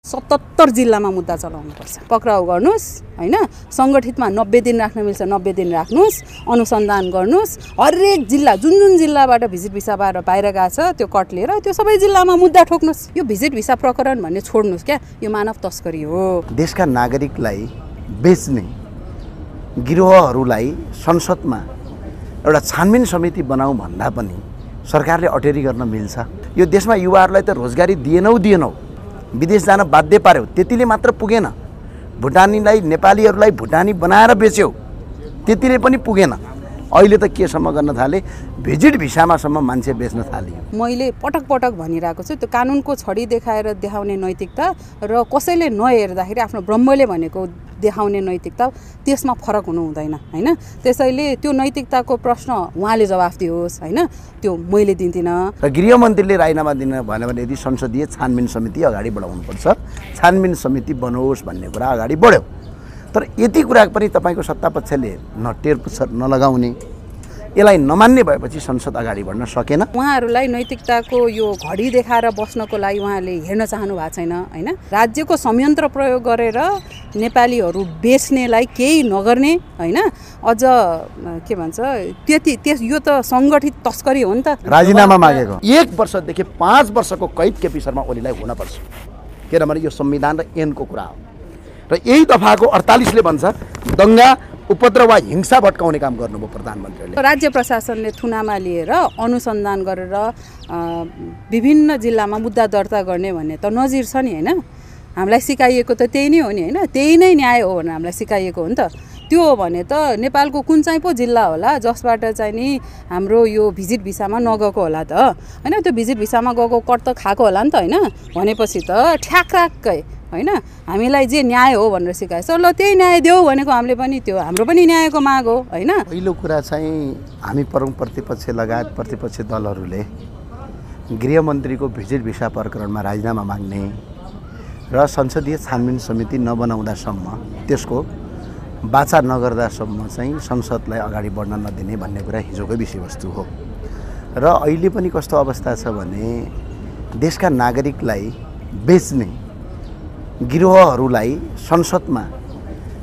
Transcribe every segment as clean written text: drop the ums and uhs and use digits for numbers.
77 जिल्लामा मुद्दा चलाउनुपर्छ। पक्राउ गर्नुस् हैन, संगठितमा 90 दिन राख्न मिल्छ 90 दिन राख्नुस्, अनुसन्धान गर्नुस्। हरेक जिल्ला जुन जिल्लाबाट भिजिट भिसा बाहिर गएको छ त्यो कट लिएर त्यो सबै जिल्लामा मुद्दा ठोक्नुस्। यो भिजिट भिसा प्रकरण भन्ने छोड्नुस् क्या, यो मानव तस्करी हो। देशका नागरिकलाई बेच्ने गिरोहहरूलाई संसदमा एउटा छानबिन समिति बनाऊ भन्दा पनि सरकारले अटेरी गर्न मिल्छ। यो देशमा युवाहरूलाई त रोजगारी दिएनौ, विदेश जान बाध्य पार्यो, त्यतिले मात्र पुगेन। भुटानीलाई नेपालीहरूलाई भुटानी बनाएर बेच्यो, त्यतिले पनि पुगेन। अहिले त केसम्म गर्न थाले, भिजिट भिसामासम्म मान्छे बेच्न थाल्यो। मैले पटक पटक भनिरहेको छु, त्यो कानुनको छडी देखाएर देखाउने नैतिकता र कसैले नहेर्दाखेरि आफ्नो ब्रह्मले भनेको देखाउने नैतिकता, त्यसमा फरक हुनु हुँदैन हैन। त्यसैले त्यो नैतिकताको प्रश्न उहाँले जवाफ दियोस् हैन, त्यो मैले दिन्दिनँ। र गृहमन्त्रीले राजीनामा दिन भन्यो भने यदि संसदीय छानबिन समिति अगाडि बढाउनुपर्छ, छानबिन समिति बनोस् भन्ने कुरा अगाडि बढ्यो। तर यति कुरा पनि तपाईको सत्तापक्षले न टेरपुच्छर नलगाउने, यसलाई नमान्ने भएपछि संसद अगाडि बढ्न सकेन। उहाँहरूलाई नैतिकताको यो घडी देखाएर बस्नको लागि उहाँले हेर्न चाहनु भएको छैन हैन। राज्यको संयन्त्र प्रयोग गरेर नेपालीहरू बेच्नेलाई केही नगर्ने हैन, अझ के भन्छ यो त सङ्गठित तस्करी हो नि त। राजीनामा मागेको 1 वर्षदेखि 5 वर्षको कैद केपी शर्मा ओलीलाई हुनपर्छ, किनभने यो संविधान र ऐनको कुरा हो। र यही दफाको 48 ले भन्छ दंगा उपद्रव वा हिंसा भट्काउने काम गर्नुभयो प्रधानमन्त्रीले। राज्य प्रशासनले थुनामा लिएर अनुसन्धान गरेर विभिन्न जिल्लामा मुद्दा दर्ता गर्ने भन्ने त नजिर छ नि हैन। हामीलाई सिकाइएको त त्यही नै हो नि हैन, त्यही नै न्याय हो भनेर हामीलाई सिकाइएको हो नि त। त्यो भने त नेपालको कुन चाहिँ पो जिल्ला होला जसबाट चाहिँ नि हाम्रो यो भिजिट भिसामा नगएको होला त हैन। त्यो भिजिट भिसामा गएको कट त खाएको होला नि त हैन। भनेपछि त ठ्याक्कै हैन हामीलाई जे न्याय हो भनेर सिकाएछ, ल त्यही न्याय देऊ भनेको हामीले पनि, त्यो हाम्रो पनि न्यायको माग हो हैन। पहिलो कुरा चाहिँ हामी प्रतिपक्ष लगायत प्रतिपक्ष दलहरूले गृहमन्त्रीको भिजिट भिसा प्रकरणमा राजीनामा माग्ने र संसदीय छानबिन समिति नबनाउँदासम्म, त्यसको वाचा नगर्दासम्म चाहिँ संसदलाई अगाडि बढ्न नदिने भन्ने कुरा हिजोकै विषयवस्तु हो। र अहिले पनि कस्तो अवस्था छ भने देशका नागरिकलाई बेच्ने गिरोहहरूलाई संसदमा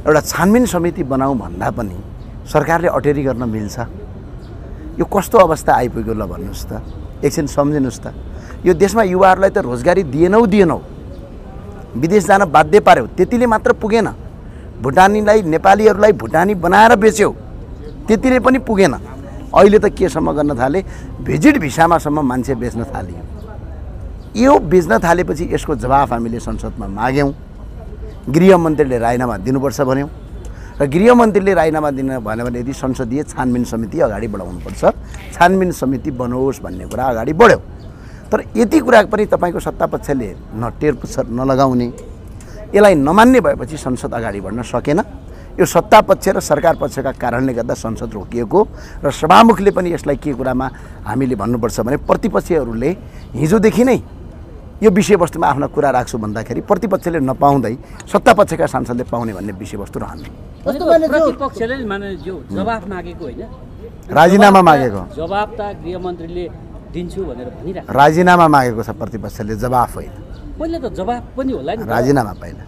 एउटा छानबिन समिति बनाऊ भन्दा पनि सरकारले अटेरी गर्न मिल्छ। यो कस्तो अवस्था आइपुग्यो ल भन्नुहोस् त, एकछिन सम्झिनुहोस् त। यो देशमा युवाहरूलाई त रोजगारी दिएनौ, विदेश जान बाध्य पार्यो, त्यतिले मात्र पुगेन। भुटानीलाई नेपालीहरूलाई भुटानी बनाएर बेच्यो, त्यतिले पनि पुगेन। अहिले त केसम्म गर्न थाले, भिजिट भिसामासम्म मान्छे बेच्न थाल्यो। यो बेच्न थालेपछि यसको जवाफ हामीले संसदमा माग्यौँ। गृहमन्त्रीले राजीनामा दिनुपर्छ भन्यौँ र गृहमन्त्रीले राजीनामा दिन भन्यो भने यदि संसदीय छानबिन समिति अगाडि बढाउनुपर्छ, छानबिन समिति बनोस् भन्ने कुरा अगाडि बढ्यो। तर यति कुरा पनि तपाईको सत्तापक्षले न टेरपुच्छर नलगाउने, यसलाई नमान्ने भएपछि संसद अगाडि बढ्न सकेन। यो सत्तापक्ष र सरकार पक्षका कारणले गर्दा संसद रोकिएको र सभामुखले पनि यसलाई के कुरामा हामीले भन्नुपर्छ भने प्रतिपक्षहरूले हिजोदेखि नै यो विषयवस्तुमा आफ्ना कुरा राख्छु भन्दाखेरि प्रतिपक्षले नपाउँदै सत्तापक्षका सांसदले पाउने भन्ने विषयवस्तु रहन्छ। प्रतिपक्षले माने जो जवाफ मागेको हैन, राजीनामा मागेको जवाफ त गृहमन्त्रीले दिन्छु भनेर भनिरहेको, राजीनामा मागेको छ प्रतिपक्षले, जवाफ होइन। पहिले त जवाफ पनि होला नि, राजीनामा पहिला,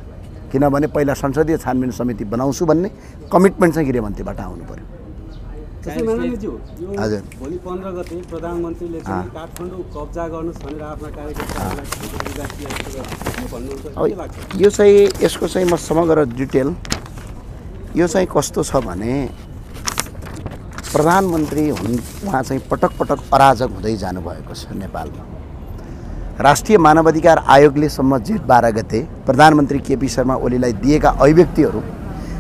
किनभने पहिला संसदीय छानबिन समिति बनाउँछु भन्ने कमिटमेन्ट चाहिँ गृहमन्त्रीबाट आउनु पर्यो। हजुर, भोलि 15 गते प्रधानमन्त्रीले चाहिँ काठमाडौँ कब्जा गर्नुस् भनेर आफ्ना कार्यकर्ताहरूलाई भन्नुहुन्छ, यो चाहिँ यसको चाहिँ म समग्र डिटेल यो चाहिँ कस्तो छ भने प्रधानमन्त्री उहाँ चाहिँ पटक पटक अराजक हुँदै जानुभएको छ नेपालमा। राष्ट्रिय मानवाधिकार आयोगले सम्म जेठ 12 गते प्रधानमन्त्री केपी शर्मा ओलीलाई दिएका अभिव्यक्तिहरू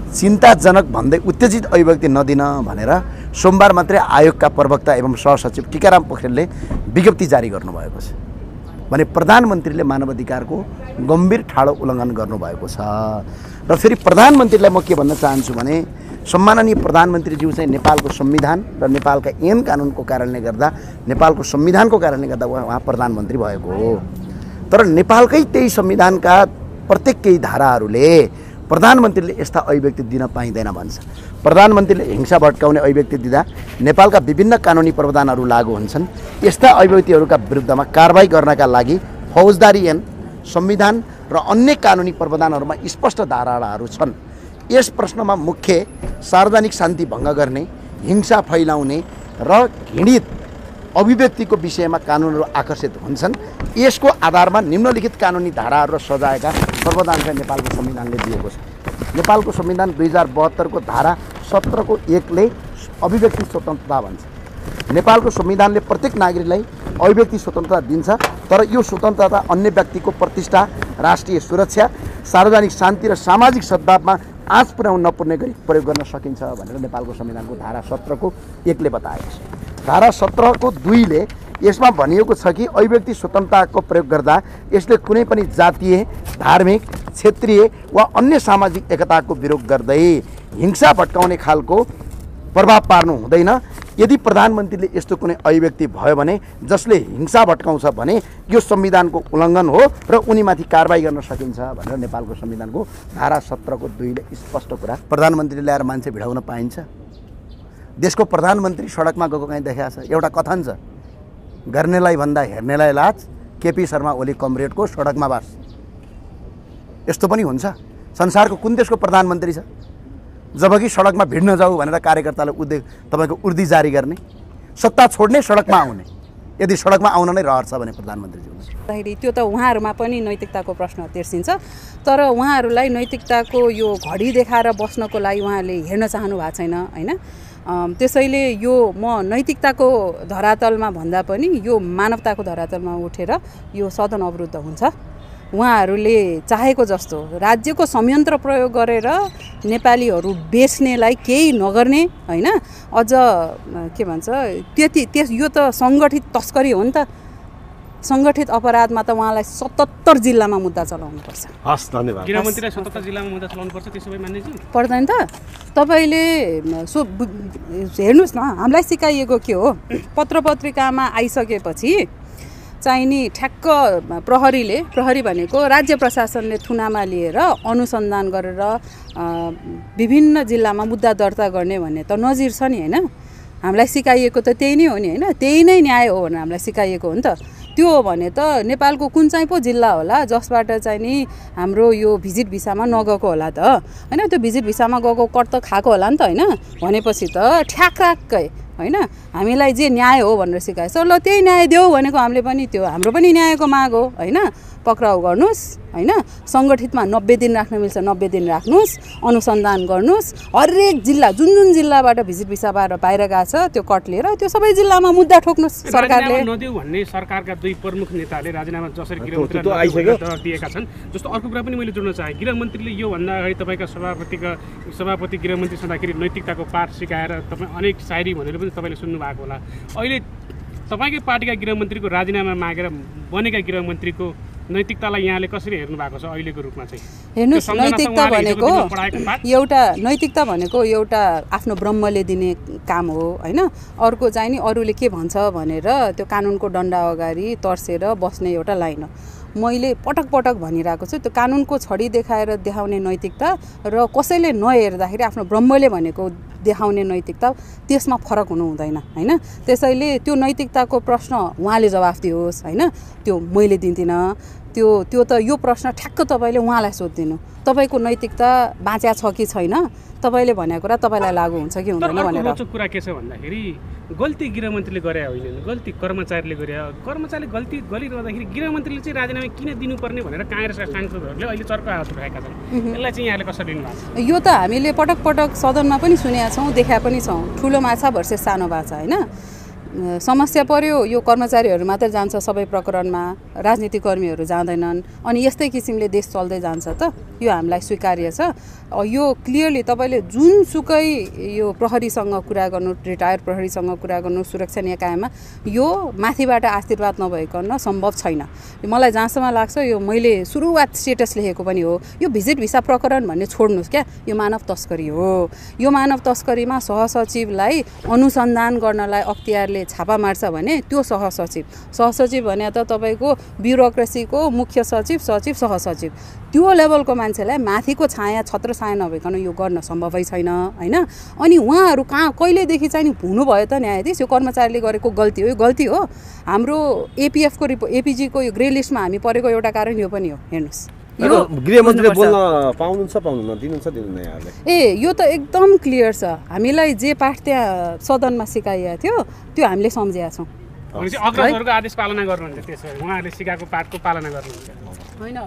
चिन्ताजनक भन्दै उत्तेजित अभिव्यक्ति नदिन भनेर सोमबार मात्रै आयोगका प्रवक्ता एवं सहसचिव टीकाराम पोखरेलले विज्ञप्ति जारी गर्नुभएको छ। भने प्रधानमन्त्रीले मानवाधिकारको गम्भीर ठाडो उल्लङ्घन गर्नुभएको छ। र फेरि प्रधानमन्त्रीलाई म के भन्न चाहन्छु भने सम्माननीय प्रधानमन्त्रीज्यू चाहिँ नेपालको संविधान र नेपालका ऐन कानुनको कारणले गर्दा, नेपालको संविधानको कारणले गर्दा उहाँ प्रधानमन्त्री भएको हो। तर नेपालकै त्यही संविधानका प्रत्येक केही धाराहरूले प्रधानमन्त्रीले यस्ता अभिव्यक्ति दिन पाइँदैन भन्छ। प्रधानमन्त्रीले हिंसा भड्काउने अभिव्यक्ति दिँदा नेपालका विभिन्न कानुनी प्रावधानहरू लागू हुन्छन्। यस्ता अभिव्यक्तिहरूका विरुद्धमा कारबाही गर्नका लागि फौजदारी ऐन, संविधान र अन्य कानुनी प्रावधानहरूमा स्पष्ट धाराहरू छन्। यस प्रश्नमा मुख्य सार्वजनिक शान्ति भङ्ग गर्ने, हिंसा फैलाउने र घृणित अभिव्यक्तिको विषयमा कानुनहरू आकर्षित हुन्छन्। यसको आधारमा निम्नलिखित कानुनी धाराहरू र सजायका प्रावधान चाहिँ नेपालको संविधानले दिएको छ। नेपालको संविधान 2072 को धारा 17 को 1 ले अभिव्यक्ति स्वतन्त्रता भन्छ। नेपालको संविधानले प्रत्येक नागरिकलाई अभिव्यक्ति स्वतन्त्रता दिन्छ, तर यो स्वतन्त्रता अन्य व्यक्तिको प्रतिष्ठा, राष्ट्रिय सुरक्षा, सार्वजनिक शान्ति र सामाजिक सद्भावमा आँच पुर्याउन नपर्ने गरी प्रयोग गर्न सकिन्छ भनेर नेपालको संविधानको धारा 17 को 1 ले बताएको छ। धारा 17 को 2 ले यसमा भनिएको छ कि अभिव्यक्ति स्वतन्त्रताको प्रयोग गर्दा यसले कुनै पनि जातीय, धार्मिक, क्षेत्रीय वा अन्य सामाजिक एकताको विरोध गर्दै हिंसा भट्काउने खालको प्रभाव पार्नु हुँदैन। यदि प्रधानमन्त्रीले यस्तो कुनै अभिव्यक्ति भयो भने जसले हिंसा भट्काउँछ भने यो संविधानको उल्लङ्घन हो र उनीमाथि कारबाही गर्न सकिन्छ भनेर नेपालको संविधानको धारा 17 को 2 ले स्पष्ट कुरा। प्रधानमन्त्रीले ल्याएर मान्छे भिडाउन पाइन्छ? देशको प्रधानमन्त्री सडकमा गएको कहीँ देखाएको छ? एउटा कथन छ, गर्नेलाई भन्दा हेर्नेलाई लाज, केपी शर्मा ओली कमरेडको सडकमा बास। यस्तो पनि हुन्छ? संसारको कुन देशको प्रधानमन्त्री छ जबकि सडकमा भिड्न जाऊ भनेर कार्यकर्तालाई तपाईँको उर्दी जारी गर्ने, सत्ता छोड्ने, सडकमा आउने? यदि सडकमा आउन नै रहर छ भने प्रधानमन्त्री त्यो त उहाँहरूमा पनि नैतिकताको प्रश्न तेर्सिन्छ। तर उहाँहरूलाई नैतिकताको यो घडी देखाएर बस्नको लागि उहाँले हेर्न चाहनु भएको छैन होइन। त्यसैले यो म नैतिकताको धरातलमा भन्दा पनि यो मानवताको धरातलमा उठेर यो सदन अवरुद्ध हुन्छ। उहाँहरूले चाहेको जस्तो राज्यको संयन्त्र प्रयोग गरेर नेपालीहरू बेच्नेलाई केही नगर्ने होइन, अझ के भन्छ यो त सङ्गठित तस्करी हो नि त। सङ्गठित अपराधमा त उहाँलाई 77 जिल्लामा मुद्दा चलाउनुपर्छ। हस्, धन्यवाद। गृहमन्त्रीलाई 77 जिल्लामा मुद्दा चलाउनुपर्छ, त्यसो भए मान्नेजी पर्दैन त? तपाईँले हेर्नुहोस् न, हामीलाई सिकाइएको के हो, पत्रपत्रिकामा आइसकेपछि चाहिने ठ्याक्क प्रहरी भनेको राज्य प्रशासनले थुनामा लिएर अनुसन्धान गरेर विभिन्न जिल्लामा मुद्दा दर्ता गर्ने भन्ने त नजिर छ नि होइन। हामीलाई सिकाइएको त त्यही नै हो नि होइन, त्यही नै न्याय हो भनेर हामीलाई सिकाइएको हो नि त। त्यो हो भने त नेपालको कुन चाहिँ पो जिल्ला होला जसबाट चाहिँ नि हाम्रो यो भिजिट भिसामा नगएको होला त होइन? त्यो भिजिट भिसामा गएको कट त खाएको होला नि त होइन। भनेपछि त ठ्याक्कै होइन हामीलाई जे न्याय हो भनेर सिकाएछ, ल त्यही न्याय देऊ भनेको हामीले पनि, त्यो हाम्रो पनि न्यायको माग हो होइन। पक्राउ गर्नुहोस् होइन, सङ्गठितमा 90 दिन राख्न मिल्छ 90 दिन राख्नुहोस्, अनुसन्धान गर्नुहोस्, हरेक जिल्ला जुन जुन जिल्लाबाट भिजिट भिसा बाहिर गएको छ त्यो कट लिएर त्यो सबै जिल्लामा मुद्दा ठोक्नुहोस्। सरकारले नदेऊ भन्ने सरकारका दुई प्रमुख नेताले राजीनामा जसरी गृहमन्त्रीले दिएका छन्। जस्तो अर्को कुरा पनि मैले जोड्न चाहेँ, गृहमन्त्रीले योभन्दा अगाडि तपाईँका सभापति गृहमन्त्री छँदाखेरि नैतिकताको पाठ सिकाएर तपाईँ अनेक सायरी भनेर पनि तपाईँले सुन्नुभएको होला। अहिले तपाईँकै पार्टीका गृहमन्त्रीको राजीनामा मागेर बनेका गृहमन्त्रीको नैतिकतालाई यहाँले कसरी हेर्नु भएको छ अहिलेको रूपमा चाहिँ? हेर्नुहोस्, नैतिकता भनेको एउटा आफ्नो ब्रह्मले दिने काम हो होइन। अर्को चाहिँ नि अरूले के भन्छ भनेर त्यो कानुनको डन्डा अगाडि तर्सेर बस्ने एउटा लाइन हो। मैले पटक भनिरहेको छु, त्यो कानुनको छडी देखाउने नैतिकता र कसैले नहेर्दाखेरि आफ्नो ब्रह्मले भनेको देखाउने नैतिकता, त्यसमा फरक हुनु हुँदैन होइन। त्यसैले त्यो नैतिकताको प्रश्न उहाँले जवाफ दियोस् होइन, त्यो मैले दिन्दिनँ। त्यो त यो प्रश्न ठ्याक्क तपाईँले उहाँलाई सोधिदिनु, तपाईँको नैतिकता बाँच्या छ कि छैन, तपाईँले भनेको कुरा तपाईँलाई लागु हुन्छ कि हुँदैन भनेर। रोचक कुरा के छ भन्दाखेरि गल्ती गृहमन्त्रीले गरे होइन, गल्ती कर्मचारीले गरे। कर्मचारीले गल्ती गरिरहँदाखेरि गृहमन्त्रीले चाहिँ राजीनामा किन दिनुपर्ने भनेर काङ्ग्रेसका सांसदहरूले अहिले चर्को आवाज उठाएका छन्। यसलाई चाहिँ यहाँले कसरी लिनुभएको छ? यो त हामीले पटक सदनमा पनि सुनेका छौँ, देखाए पनि छौँ। ठुलो माछा भर्सेस सानो माछा होइन। समस्या पर्यो यो कर्मचारीहरू मात्रै जान्छ सबै प्रकरणमा, राजनीतिक कर्मीहरू जाँदैनन्, अनि यस्तै किसिमले देश चल्दै जान्छ त, यो हामीलाई स्वीकार्य छ। यो क्लियरली तपाईँले जुनसुकै यो प्रहरीसँग कुरा गर्नु, रिटायर्ड प्रहरीसँग कुरा गर्नु, सुरक्षा निकायमा यो माथिबाट आशीर्वाद नभइकन सम्भव छैन। मलाई जहाँसम्म लाग्छ यो मैले सुरुवात स्टेटस लेखेको पनि हो, यो भिजिट भिसा प्रकरण भन्ने छोड्नुहोस् क्या, यो मानव तस्करी हो। यो मानव तस्करीमा सहसचिवलाई अनुसन्धान गर्नलाई अख्तियारले छापा मार्छ भने त्यो सहसचिव भने त तपाईँको ब्युरोक्रेसीको मुख्य सचिव, सहसचिव, त्यो लेभलको मान्छेलाई माथिको छत्र छाया नभइकन यो गर्न सम्भवै छैन होइन। अनि उहाँहरू कहिलेदेखि चाहिँ हुनुभयो त न्यायाधीश? यो कर्मचारीले गरेको गल्ती हो, यो गल्ती हो। हाम्रो एपिजीको यो ग्रे लिस्टमा हामी परेको एउटा कारण यो पनि हो। हेर्नुहोस्, गृहमन्त्रीले बोल्न पाउनुहुन्छ पाउनुहुन्न दिनुहुन्छ दिनुहुन्न यहाँहरूले यो त एकदम क्लियर छ हामीलाई जे पाठ त्यहाँ सदनमा सिकाइएको थियो त्यो हामीले सम्झेका छौँ भनेपछि अग्रजहरूको आदेश पालना गर्नुहुन्छ त्यसो उहाँहरूले सिकाएको पाठको पालना गर्नुहुन्छ होइन